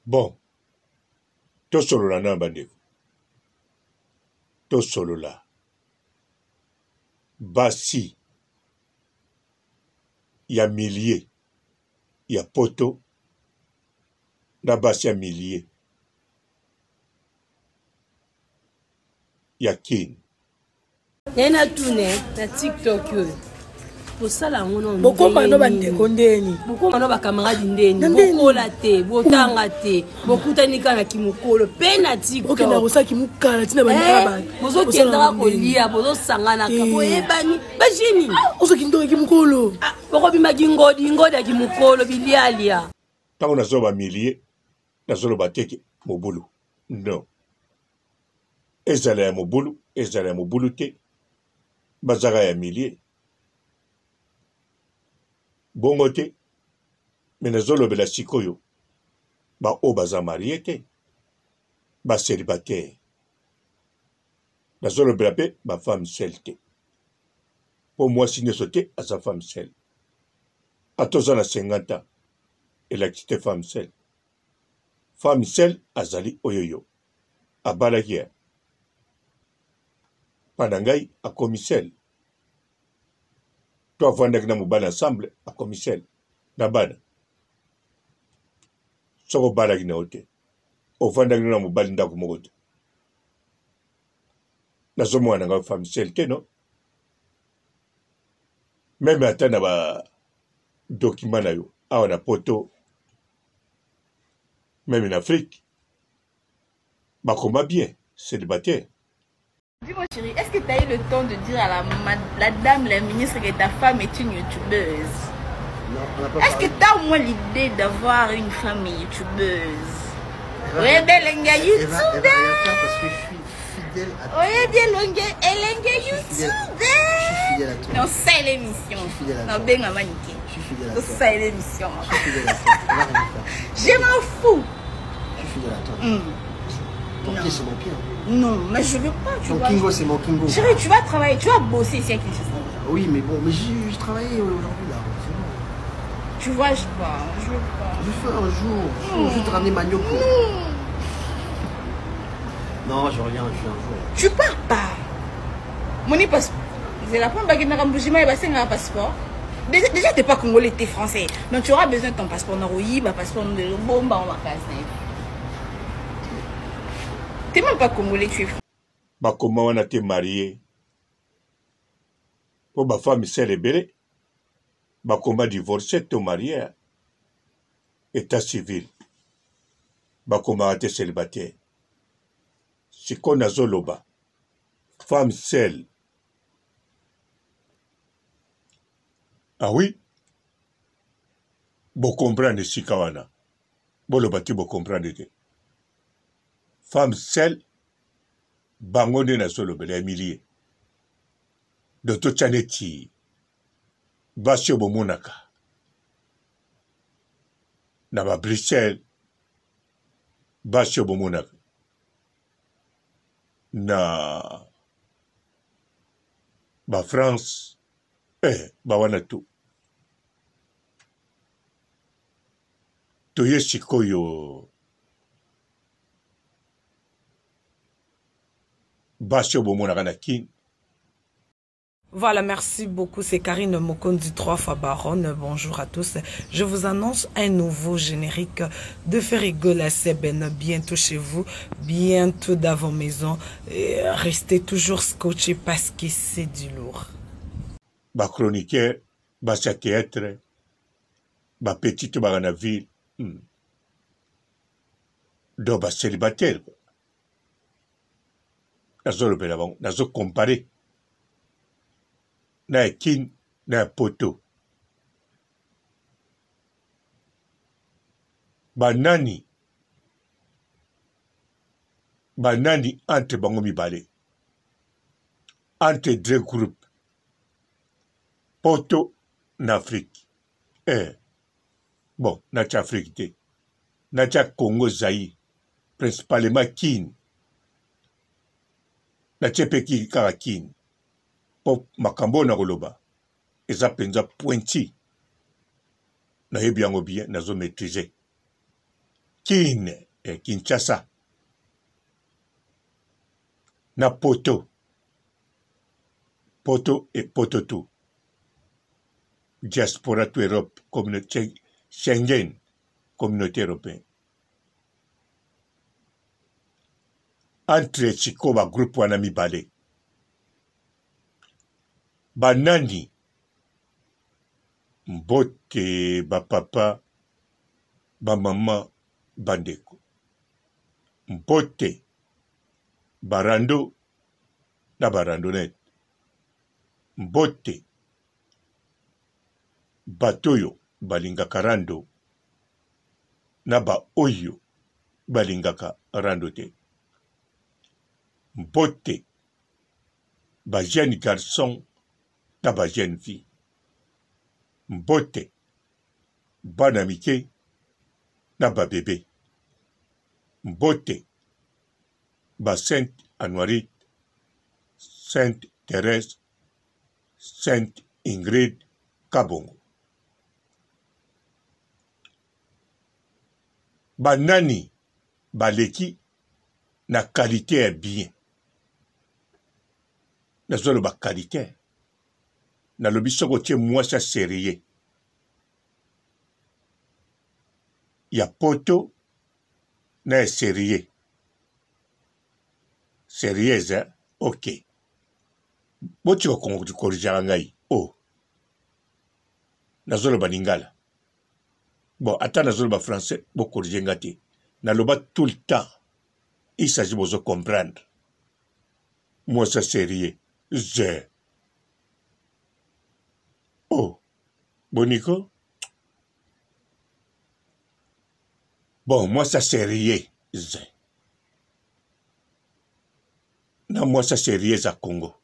Bon, tosolola na bandeko, tosolola basi ya milieu ya poto na basi ya milieu ya kin. Naye na tune na tiktok oyo kosala yango no bokoma no bandeko ndeni bokoma no bakamaradi ndeni bokola te botanga te bokutani kaka na kimokolo mpe na tikokenda kosala kimokala ntina eh, bozokendaka kolia bozosanganaka eh. boyebani bajini ah, ozoki ndoki kimokolo ah, bokobima kingodi ngodi ya kimokolo bilialia ntango nazoloba milie nazoloba te ke mobulu non ezala ya mobulu ezala ya mobulu te bazaka ya milie bongo te me nazolobela sikoyo baoyo baza marie te ba celibataire nazolobela mpe ba femme seule te mpo mwasi nyonso te aza femme seule ata oza na 50 ans elakisi te femme seule femme seule azali oyo yo abalaki ye mpa na ngai akomi seule to avandaki na mobali ensemble akomi seule na bana soki obalaki na yo te ofandaki na mobali ndako moko te nazomona na ngai femme seule te no meme ata na ba document na yo awa na poto meme na afrique bakoma bien célibataire. Dis-moi chérie, est-ce que tu as eu le temps de dire à la, la dame, la ministre, que ta femme est une youtubeuse? Non, Est-ce que tu as au moins l'idée d'avoir une femme youtubeuse? Oyebi elenge ya Elle va, elle YouTube. va rien faire parce que je suis fidèle à toi. Oyebi elonge elenge Je suis fidèle. YouTube. Je suis fidèle à toi. Non, c'est l'émission. Je suis fidèle à Non, toi. benga manike. Je suis fidèle à toi. C'est l'émission. Je suis fidèle à toi. Elle va rien faire. Je m'en fous. Je suis fidèle à toi. Ton Non. pied, c'est mon pied. hein. Non, mais je veux pas, tu Ton vois. kingo, c'est mon kingo. Chérie, tu vas travailler, tu vas bosser ici à Kinshasa. Oui, mais bon, mais j'ai travaillé aujourd'hui là. C'est bon. Tu vois, je pas, je veux pas. Je fais un jour. Je vais te ramener Manioko. Non, je reviens, je viens un jour. Tu pars pas. Mon passeport. C'est la première baguette na Mbujimayi basenga passeport. Déjà, déjà t'es pas congolais, t'es français. Donc tu auras besoin de ton passeport. Naroyi, ba passeport de bomba en vacances. T'es même pas congolais, tu es français. Bakoma wana te marie mpo ba femme seule ebele bakoma divorce to marie etat civil bakomaka te celibataire sikoyo nazoloba femme seule ah oui bo comprendre esika wana boloba te bo comprendre te femme seule bango nde nazolobela ya milie do totya neti basi oyo bomonaka na ba Bruxelles basi oyo bomonaka na ba France eh ba wana tout toye sikoyo basi oyo bomonaka na kin. Voilà, merci beaucoup. C'est Karine Mokondi, trois fois baronne. Bonjour à tous. Je vous annonce un nouveau générique de Ferrigo la Seben bientôt chez vous, bientôt dans vos maisons. Et restez toujours scotchés parce que c'est du lourd. Ba chroniqueurs, basi ya theatre, ba petit to baka na ville. Donc ba celibataire quoi. Nazolobela bango, nazo comparer na ya kin na ya poto. Banani banani entre bango mibale entre deux groupes poto na Afrique eh bon natia Afrique te natia Congo Zaïre principalement kin natie mpe kaka kin mpo makambo oyo nakoloba eza mpenza pointi nayebi yango bien nazo maîtriser. Kin eh, Kinshasa na poto poto e poto tout diaspora tout Europe communauté Schengen communauté européenne entre sikoyo ba groupe wana mibale banani mbote ba papa ba mama bandeko mbote ba rando na ba randonnette mbote bato oyo balingaka rando na ba oyo balingaka rando te mbote ba jeune garçon na ba jeune fille mbote bana mike na ba bebe mbote ba sainte Anuarite, sainte Therèse, sainte Ingrid Kabongo. Banani baleki na qualité ya bien? Nazoloba qualité, nalobi soki otie mwasi ya serieux ya poto na ya serieux serieuse eh? Ok, botika korijaka ngai o oh. Nazoloba lingala bon, ata nazoloba français bokorige nga te, naloba tout le temps, il s'agit bozo comprendre. Mwasi ya serieux ze oh boniko bon, mwasi ya serieux ze na mwasi ya serieux ya Congo,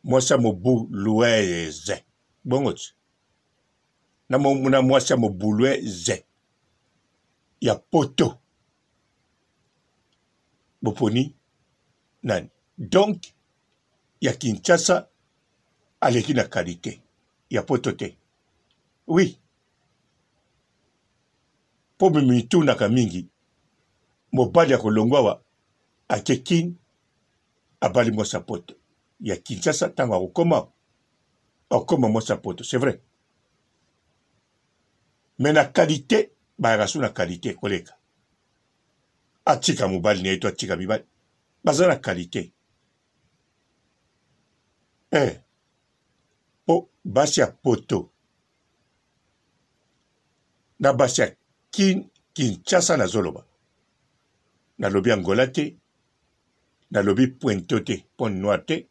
mwasi ya mobulueze bongo ti na, na mwasi ya mobulueze ya poto boponi nani? Donc ya Kinshasa aleki na qualité ya poto te. Oui, mpo mitunaka mingi, mobali akolongwa awa ake Kin, abali mwasi ya poto ya Kinshasa, ntango akokoma akokoma mwasi ya poto, c'est vrai, mais na qualité bayaka so na qualité koleka atika mobali na ye to atika mibali baza na qualité eh po basi ya poto na basi ya kin Kinshasa nazoloba, nalobi Angola te, nalobi Puento te, Pointe Noire te,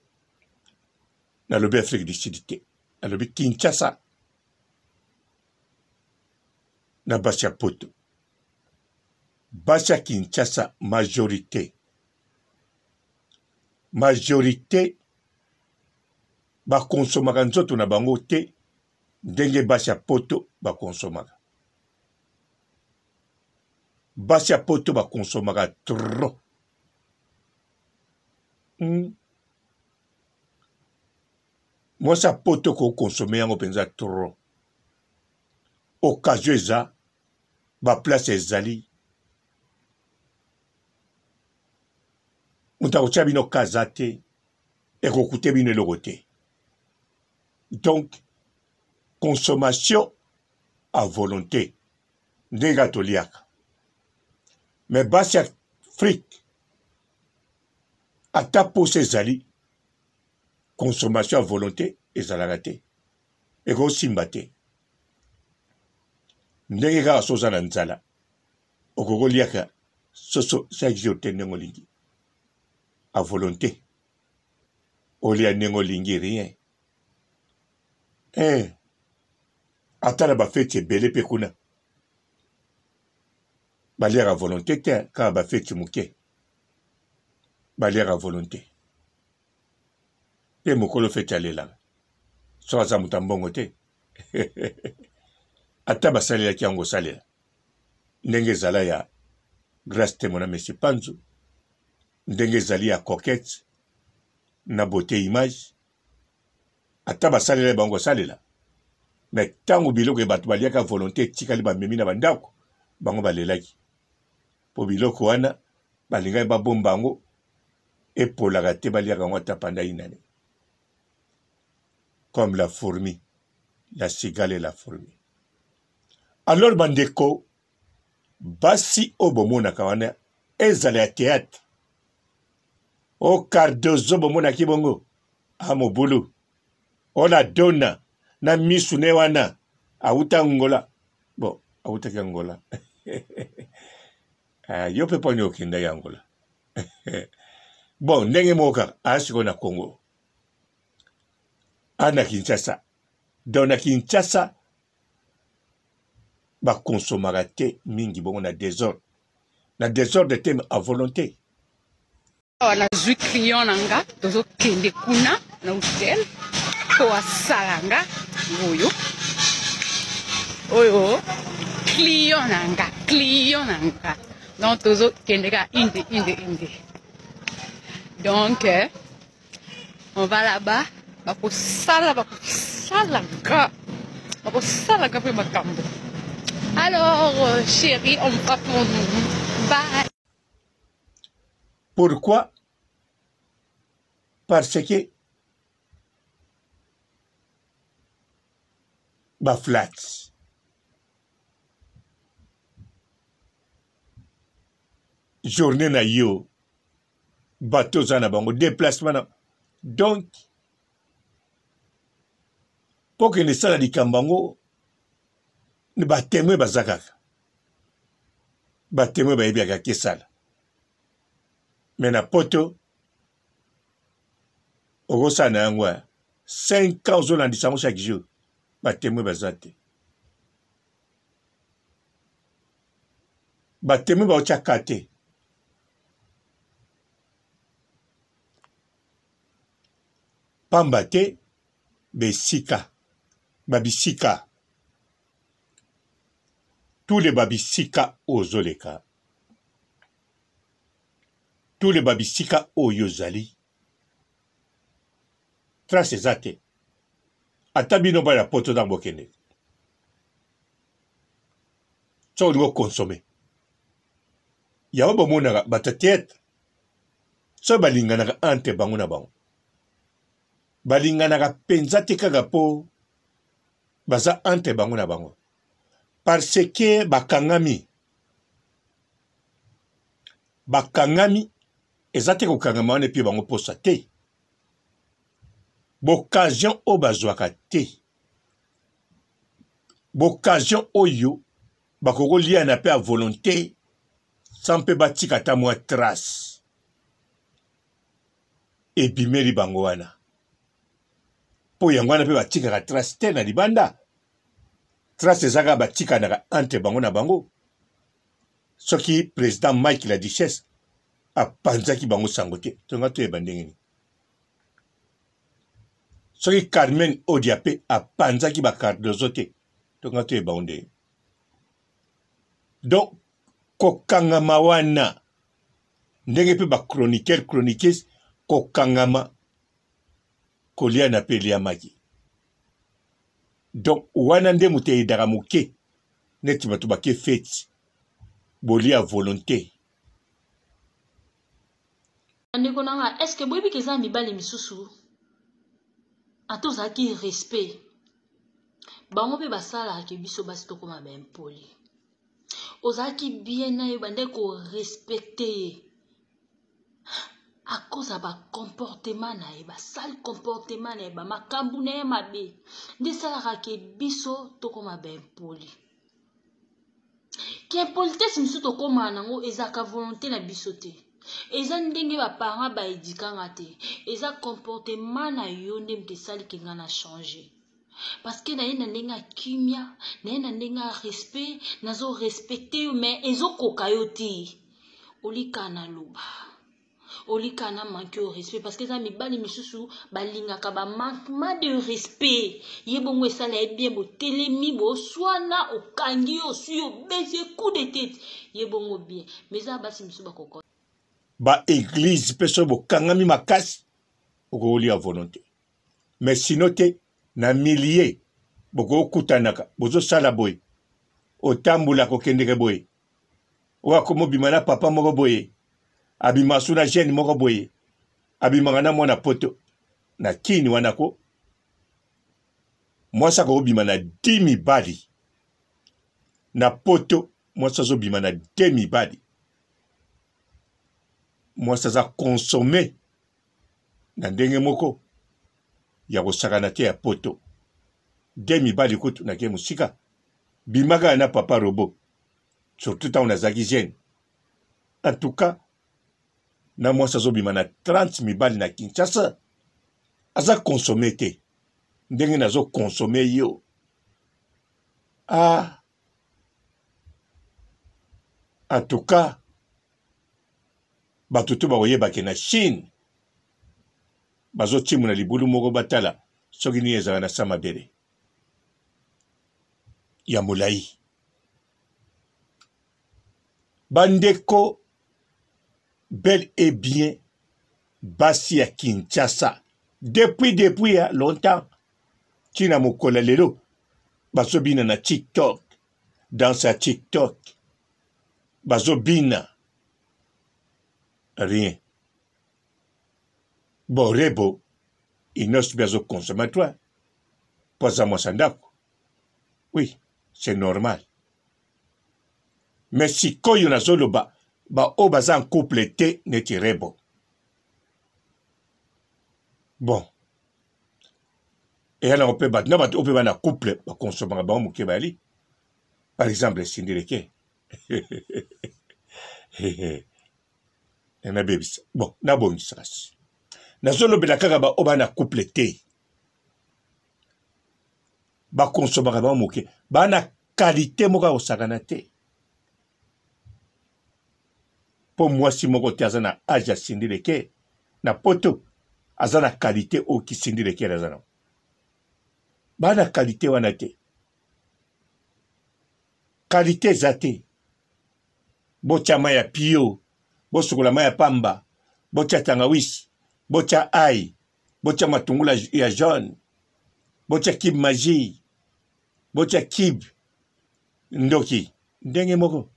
nalobi Afrique du Sud te, nalobi Kinshasa na basi ya poto. Basi ya Kinshasa majorité majorité bakonsomaka nzoto na bango te ndenge basi ya poto bakonsomaka. Basi ya poto bakonsomaka trop. Mwasi ya poto kokonsome yango mpenza trop. Occasion eza, baplace ezali, moto akotya bino kaza te, ekokute bino eloko te. Donc consommation à volonté ndenge kaka toliaka. Mais basi ya Afrique ata posa ezali, consommation à volonté ezalaka te, ekosimba te. Ndenge kaka so oza na nzala, okoki koliaka soso chaque jour te ndenge olingi à volonté, olia ndenge olingi rien. Eh, ata na bafeti ebele mpe kuna baliaka volonté te, kaka bafeti moke baliaka volonté. Mpe mokolo feti alelaka soki aza moto ya mbongo te. Ata basalelaki yango kosalela ndenge ezala ya Grace Temo na Messi Panzu, ndenge ezali ya Coquette na Beauté Image, ata basalela bango kosalela, me ntango biloko ya bato baliaka volonté etikali bamemi na bandako, bango balelaki. Mpo biloko wana balingaki babomba yango epolaka te baliaka yango ata pendant une année. Comme la fourmi, la cigale et la fourmi. Alors bandeko basi oyo bomonaka wana ezala ya théâtre o Cardozo bomonaki bongo a mobulu o la dona na misu ne wana awuta Angola bon awutaki Angola ah, yo mpe poni okendaki Angola bon ndenge moko kaka aya sikoyo na Congo a na Kinshasa donc na Kinshasa bakonsomaka te mingi bongo na desordre na desordre te mais à volonté Awa nazwi client na nga tozokende kuna na hotel mpo asala nga oyo oyo client na nga client na nga donc tozokende kaka inde inde inde donc euh, on va là-bas bakosala bakosala nga bakosala nga mpe makambo alors euh, chérie on va pour nous bye Pourquoi? Parce que ba flats journée na yo bato oza na bango déplacement na donc mpo okende esala likambo yango batemoin baza kaka ba temoin bayebi yaka kesala me na poto okosala na yango ya 5 ans ozolandisa yango chaque jour ba temoin baza te ba temoin baotya ka te pamba te besika babisika Tous les ba bisika oyo ozoleka, tous les ba bisika oyo ozali, trace eza te. Ata bino bana poto ntango bokende, soki olingi okonsome yango, bomonaka bato ya theatre soki balinganaka entre bango na bango, balinganaka mpenza te kaka mpo baza entre bango na bango parce que bakangami bakangami eza te kokangama wana epie bango posa te boccasion oyo bazwaka te boccasion oyo bakoki koliana mpe ya volonté sans mpe batika ata mwa trace ebimeli bango wana mpo yango wana mpe batikaka trace te na libanda trace eza kaka batikanaka entre bango na bango soki président mike la duchesse apanzaki bango sango te tonga toyeba ndenge nini soki carmen odia mpe apanzaki bacardozo te tonga toyeba ngo ndenge donc kokangama wana ndenge mpe ba chroniqueur chroniqueuse kokangama koliana mpe eliamaki donc wana nde moto eyedaka moke neti bato bake feti bolia volonté Bandeko na nga, est-ce que boyebi ke eza na mibali misusu ata ozalaki respect bango mpe basalaka ke biso basi tokoma ba impoli. Ozalaki bien na ye obandaki ko respecter ye à cause ya ba comportement na ye, ba sale comportement na ye, ba makambu na ye mabe nde esalaka ke biso tokoma ba impoli. Ki impolitesse mosusu tokomaka nango ezalaka volonte na biso te. Eza ndenge ba parents ba eduka nga te. Eza comportement na yo nde moto esali ke nga na changer. Parce que naye na ndenge ya kimia, naye na ndenge ya respect, nazo respecter yo mais ezokoka yo te. Olika na loba. Olika na manque yo respect parce que eza mibali misusu balingaka ba manquement de respect. Ye bongo esala ye bien botelemi boswana okangi yo osui obeti ye coup de tete. Ye bongo bien. Mais eza basi misusu bakoka. Ba eglise pe soki bokangami makasi okolia volonte. Mais sinon te na milieu bokokutanaka bozosala boye otambula kokendeke boye. Oyo akomobima na papa moko boye, abima su na jeune moko boye, abimaka na mwana poto na kini wana ko mwasi akobima na 10 mibali na poto, mwasi azobima na 2 mibali, mwasi aza consomme na ndenge moko ya kosakana te ya poto. De mibali kutu nake mosika, bima kaka na papa robot, surtout ntango nazalaki jeune. En tout cas na mwasi azobima na 30 mibali na Kinshasa, aza consomme te ndenge nazo consomme yo. Ah, en tout cas bato to bakoyeba ke na Chine bazotimuna libulu moko batala soki nini ezalaka na sa mabele ya molai. Bandeko bel et bien basi ya Kinshasa depuis depuis ya longtemps tina mokolo ya lelo bazobina na TikTok, danse ya TikTok bazobina rien. Bon rebo inos mpe azo consommer toi mpo aza mwasi ya ndako, oui c'est normal. Mais sikoyo nazoloba baoyo baza en couple te neti rebo. Bon eya nango mpe bato na bato oyo mpe bana couple bakonsomaka bango moke bayali par exemple sindireke nabebisa bon nabongisa kasi nazolobela kaka baoyo bana couple te bakonsomaka bango moke bana kalite moko ya kosakana te mpo mwasi moko te aza na age ya Cindy Leke na poto aza na kalite oyo ki Cindy Leke aza na bana kalite wana te kalite eza te botya mai ya pio bosukola mai ya pamba botya tangawisi botya ai botya matungula ya jaune botya kibe magie botya kibe ndoki ndenge moko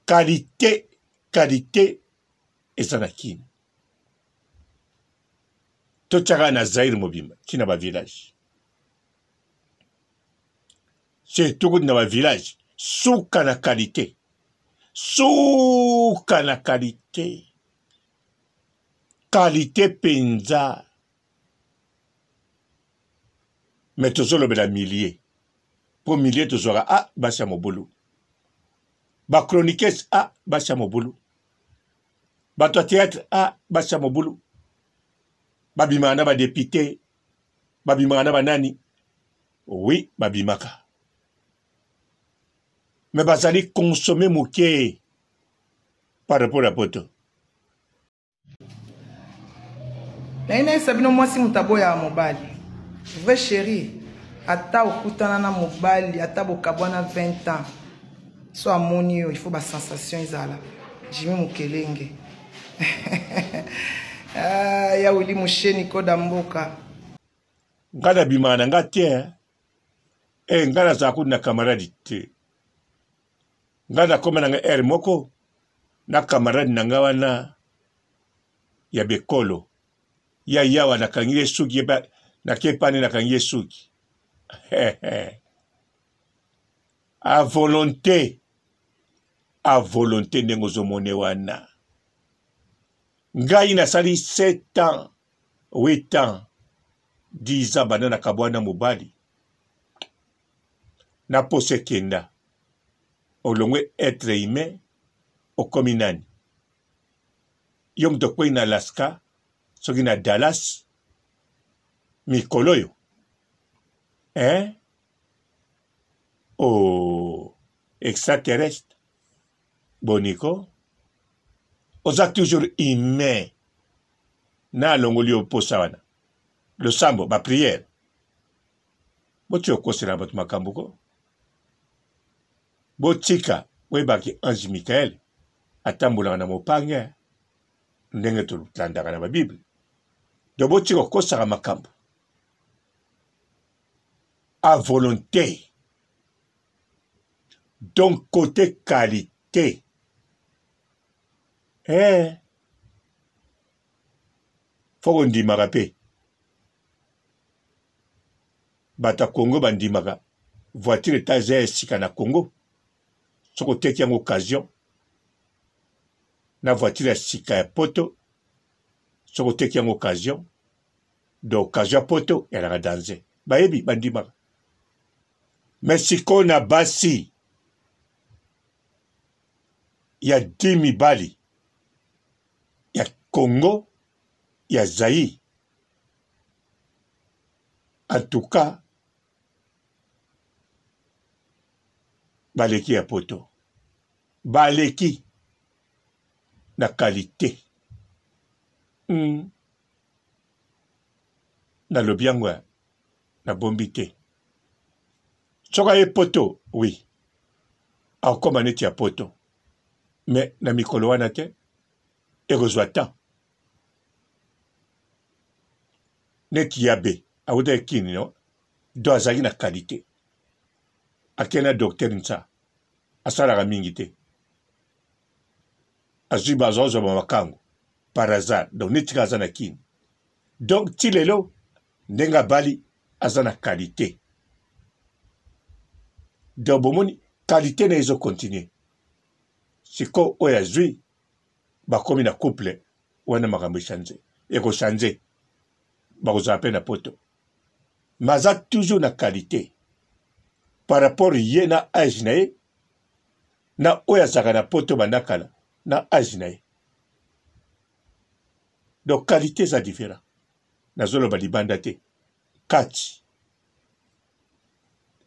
kalite kalite eza na kini totyaka na zaire mobimba ntina bavillage surtout kutu na bavillage suka na kalite suka na kalite kalite mpenza me tozolobela milie mpo milie tozwaka a ah, basi ya mobulu bachroniquese a ah, basi ya mobulu bato ya théâtre a ah, basi ya mobulu babimaka na badepute babimaka na banani oui babimaka me bazali consomme moke par rapport ya poto Naye nayebisa bino mwasi moto aboyaka mobali vrai chérie ata okutana na mobali ata bokabwana 20 ans so amoni yo il faut ba sensation ezala Jimmy Mukelenge ah, ya Willy Musheni koda mboka nga nabimaka na nga te eh. eh, nga nazala kutu na camarade te nga nakoma na nga heure moko na camarade na nga wana ya bekolo ya yawa nakangi ye suki nake pane nakangi ye suki a volonté a volonté ndenge ozomone wana ngai nasali 7 ans 8 ans 10 ans banda nakabwana mobali na poso ekenda olongwe etre humain okomi nani yo moto okwei na Alaska soki na Dallas mikolo oyo eh? Oh, extraterrestre boniko oza toujours humain na alongoli yo mposa wana losambo bapriere botika kokosela bato makambo ko botika boyebaki ange michael atambolaka na mopanga ndenge tolandaka na babible donc botika kokosaka makambo a volonté. Donc cote qualite eh faut kondimaka pe bato ya Congo bandimaka voiture eta eza ya sika na Congo soki oteki yango occasion na voiture ya sika ya poto soki oteki yango occasion donc occasion ya poto ezalaka danger bayebi bandimaka me sikoyo na basi ya di mibali ya Congo ya Zaïre en tout cas baleki ya poto baleki na qualité mm. Nalobi yango eh, nabombi te. Soki aye poto, oui, akokoma neti ya poto. Mais na mikolo wana te, ekozwa temps. Neti yabe awutaki Kin, no? Donc azalaki na qualité. Akei na docteur Nsa, asalaka mingi te. Azwi bazwa ba makango par hasard. Donc neti kaka aza na Kin. Donc ti lelo ndenge abali aza na qualité. Donc bomoni qualité na ezo continuer. Sikoyo oyo azwi bakomi na couple wana makambo echange ekochange bakozala mpe na poto mais aza toujours na qualité par rapport ye na age na ye na oyo azalaka na poto banda kala na age na ye donc qualité eza différent nazoloba libanda te kati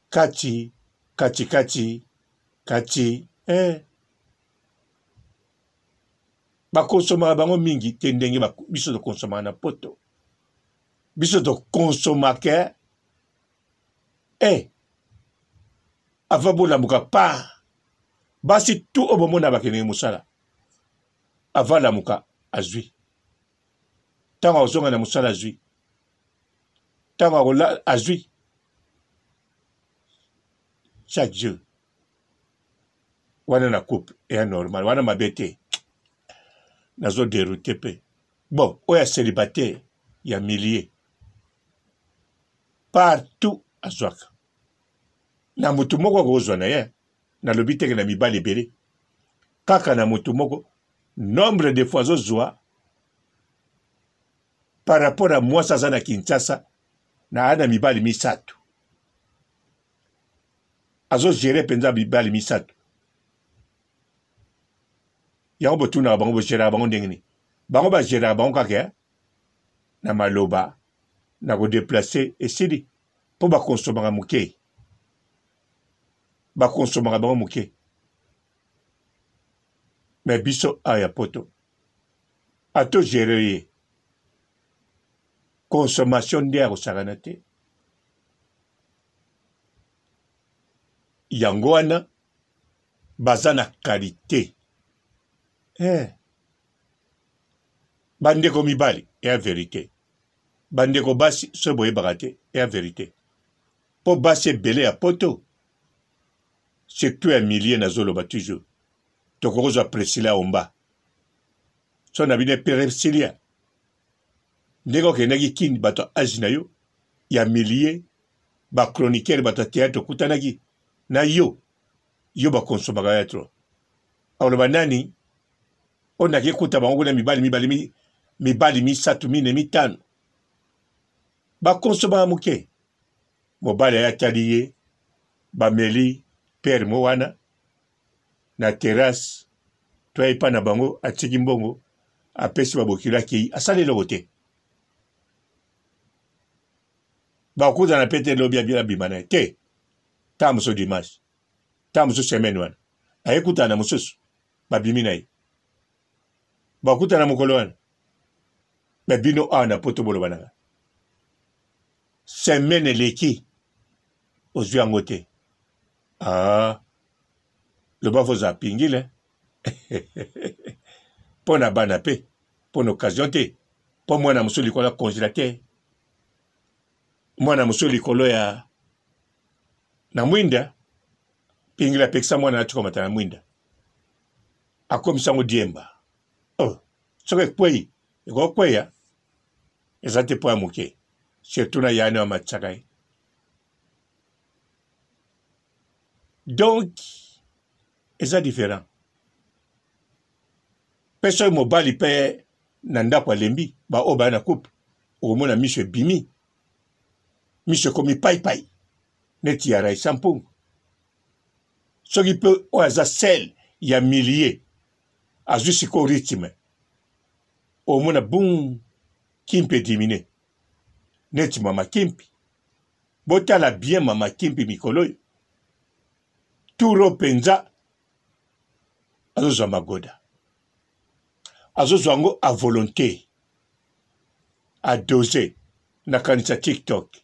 kati kati kati kati eh. Bakonsomaka bango mingi te ndenge biso tokonsomaka na poto. Biso tokonsomaka eh, avant bolamuka pa basi tu oyo bomona bakendeke mosala avant lamuka azwi ntango akozonga na mosala azwi ntango akola azwi chaque jour wana na couple eya normal wana mabe te nazo deroute mpe bon oyo ya célibataire ya millier partout azwaka na motu moko akozwa na ye nalobi teke na mibali ebele kaka na motu moko nombre de fois azozwa par rapport ya mwasi aza na kinshasa na aya na mibali misato azo gere mpenza mibali misato yango botunaka bango bogeraka bango ndenge nini bango bageraka bango kaka eh? na maloba na kodeplace esili mpo bakonsomaka moke bakonsomaka bango moke me biso awa ya poto ato gere ye consommation nde akosakana te Yango wana baza na qualite eh. Bandeko mibali eya verite, bandeko basi soki boyebaka te eya verite, po basi ebele ya poto surtout ya milieu nazoloba toujours tokoki kozwa Priscilla Omba so na bino Priscilla ndenge okendaki kin bato ya age na yo ya milieu ba chroniqueur bato ya théâtre okutanaki na yo yo bakonsomaka ya trop akoloba nani oyo nake kuta bango kuna mibali mibali mibali misato mine mitano bakonsomaka moke mobali aye atali ye bameli pere mo wana na terrasse to aye epai na bango atiki mbongo apesi babokilo akei asali eloko te bakutana pe te lobi abima na ye te ntango mosusu dimanche ntango mosusu semaine wana aye kutana na mosusu babimi na ye bakutana mokolo wana me bino awa na poto boloba na nga semaine eleki ozwi yango te ah, loba fozala pingile mpo na bana mpe mpo na occasion te mpo mwana mosusu likolo ya congélateur mwana mosusu likolo ya na mwinda. Pingila apekisa mwana na tikomata na mwinda. Akomisa yango diemba. Oh, soki ekwei, ekokweya. Eza te mpo ya moke. Surtout na yani amatisaka ye. Donc, eza différent. Mpe soki mobali mpe na ndako alembi, baoyo baya na couple, okomona miso ebimi, miso ekomi paipai neti ya Raissa Mpungu. Soki mpe oyo aza sel ya milie azwi sikoyo rythme, omona bum kimpi edimine neti mama kimpi. Botala bien mama kimpi mikolo oyo turo mpenza azozwa magoda, azozwa yango a volonte, a dose. Nakanisa TikTok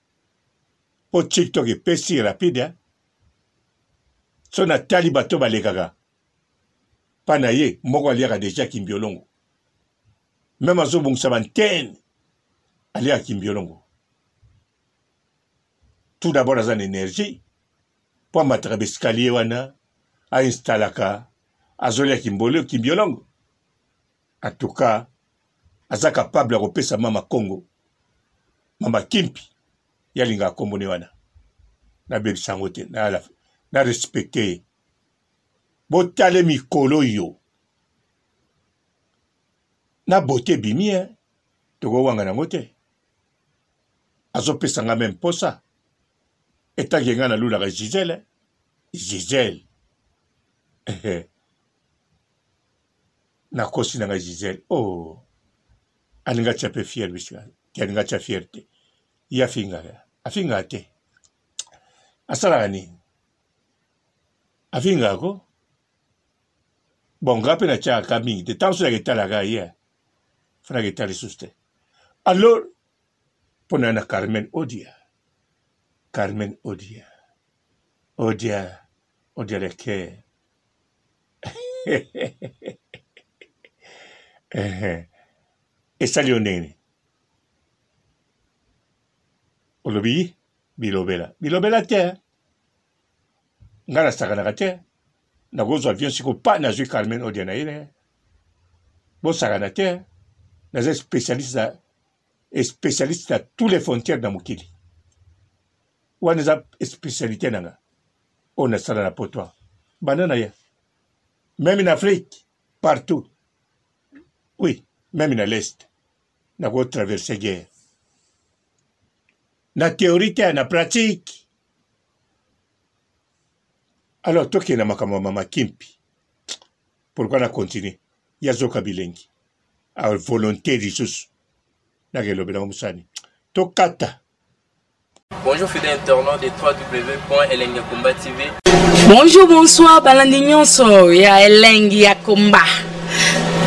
mpo TikTok epesi rapide hein? So natali bato balekaka mpa na ye moko aliaka deja kimbiolongo, meme azobongisa bantene aliaka kimbiolongo. Tout d'abord aza na energie mpo amataka baescalier wana ainstalaka azolia kimbolo kimbiolongo. En tout cas aza capable ya kopesa mama Congo mama Kimpi ye alingaka kombo ne wana nabebisa yango te na, na respecte ye. Botale mikolo oyo na beauté ebimi eh, tokowanga nango te. Azopesa nga meme posa etanke nga nalulaka Gisèle eh. Gisèle nakosi na nga Gisèle oh alinga atia mpe fier bisika te alinga atia fier te ye afingaka afingaka te asalaka nini afingaka ko bon nga mpe natiaka ka mingi te ntango soki etalaka ye fanaka etala lisusu te alors mpo na na Carmen Odia Carmen Odia Odia Odia le cœur esali yo ndenge nini olobi bilobela bilobela te ngai nasakanaka te nakozwa avion siko pa nazwi carmen odia na ye ne bosakana te naza spécialiste na spécialiste na tous les frontières na mokili wana eza spécialité na nga oyo nasala na poto banda na ye meme na afrique partout oui meme na l'est nako traverse guerre na théorie te na pratique alors tokende na makambo ya mama kimpi pourquoi na continue ye azoka bilengi a volonté lisusu nakelobela ngo mosani tokata Bonjour fidèles internautes de www.elengiyakomba TV. Bonjour, bonsoir, balandi nyonso ya Elengi ya Komba.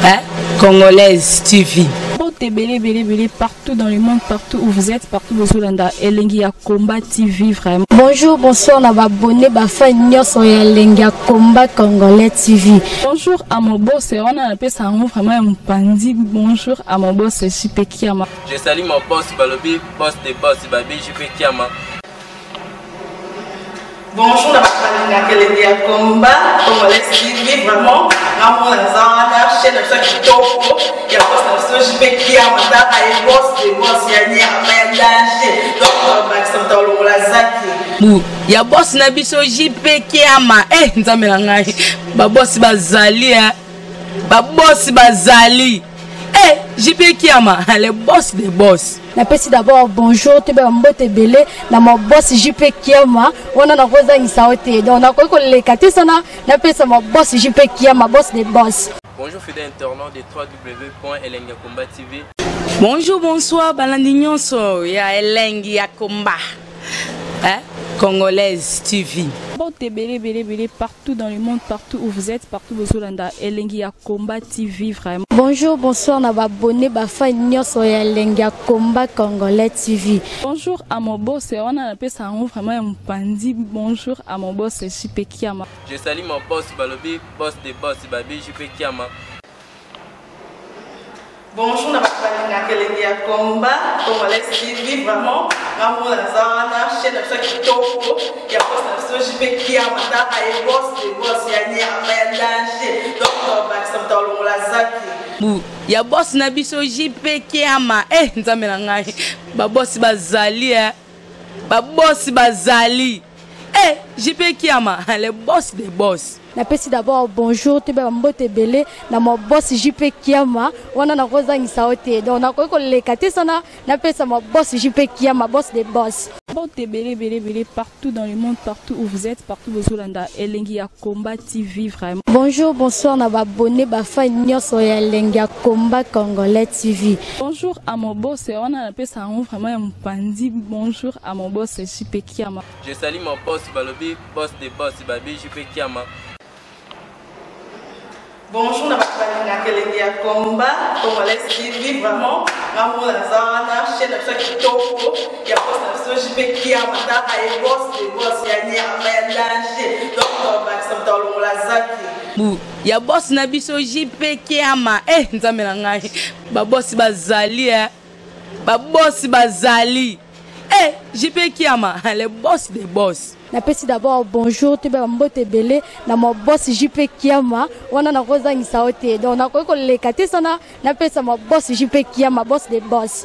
Hein? Congolaise TV. Mbote ebele ebele ebele partout dans le monde, partout où vous êtes, partout bozolanda Elengi ya Combat TV vraiment. Bonjour, bonsoir na ba abonnés, ba fans nyonso ya Elengi ya Combat Congolais TV. Bonjour à mon boss, wana napesa yango vraiment ya mopanzi. Bonjour à mon boss JP Kiama. Je salue mon boss Balobi, boss de boss Babi JP Kiama. Bonjour na bato balingaka elengi ya combat congolais TV vraiment ngamona naza wana chaîne na biso ya kitoko ya boss na biso JP Kiama tala ye boss de boss ya nyama ya danger donc bakisa moto alongola zaki bu ya boss na biso JP Kiama eh nzambe na ngai ba boss bazali eh ba boss bazali eh JP Kiama le boss de boss napesi d'abord bonjour toyeba mbote ebele na ma boss JP Kiama wana nakozangisa yo te donc nakoki koleka te sana napesa ma boss JP Kiama boss de boss. Bonjour fidèle internaute de www.elengiyakomba TV. Bonjour, bonsoir, balandi nyonso ya Elengi ya Komba. Hein? Congolaise TV. Mbote ebele ebele ebele partout dans le monde, partout où vous êtes, partout bozolanda Elengi ya Combat TV vraiment. Bonjour, bonsoir na ba abonnés, ba fans nyonso ya Elengi ya Combat Congolais TV. Bonjour à mon boss, wana napesa yango vraiment ya mopanzi. Bonjour à mon boss JP Kiama. Je salue mon boss Balobi, boss de boss Babi JP Kiama. Bonjour na bato balingaka elengi ya combat congolais TV vraiment nga mona naza wana chaîne na biso ya kitoko ya boss na biso JP Kiama taka ye boss de boss ya nyama ya danger donc tobakisa moto alongola zaki bu ya boss na biso JP Kiama eh nzambe na ngai ba boss bazali eh ba boss bazali eh JP Kiama le boss des boss. Napesi d'abord bonjour toyeba ba mbote ebele na ma boss JP Kiama wana nakozangisa yo te donc nakoki koleka te sana napesa ma boss JP Kiama boss des boss. Mbote ebele ebele ebele partout dans le monde partout où vous êtes partout bozolanda elengi ya combat TV vraiment. Bonjour bonsoir na ba abonnes ba fans nionso ya elengi ya combat congolais TV. Bonjour à mon boss wana napesa yango vraiment ya mopanzi bonjour à mon boss JP Kiama. Je salue mon boss balobi boss de boss babi JP Kiama. Bonjour na bato balingaka elengi ya combat congolais TV vraiment nga mona naza wana chaîne na biso ya kitoko ya boss na biso JP Kiama taka ye boss de boss ya nyama ya danger donc tobakisa moto alongola zaki bu ya boss na biso JP Kiama eh nzambe na ngai ba boss bazali eh ba boss bazali eh JP Kiama le boss des boss. Napesi d'abord bonjour toyeba ba mbote ebele na ma boss JP Kiama wana nakozangisa yo te donc nakoki koleka te sana napesa ma boss JP Kiama boss des boss.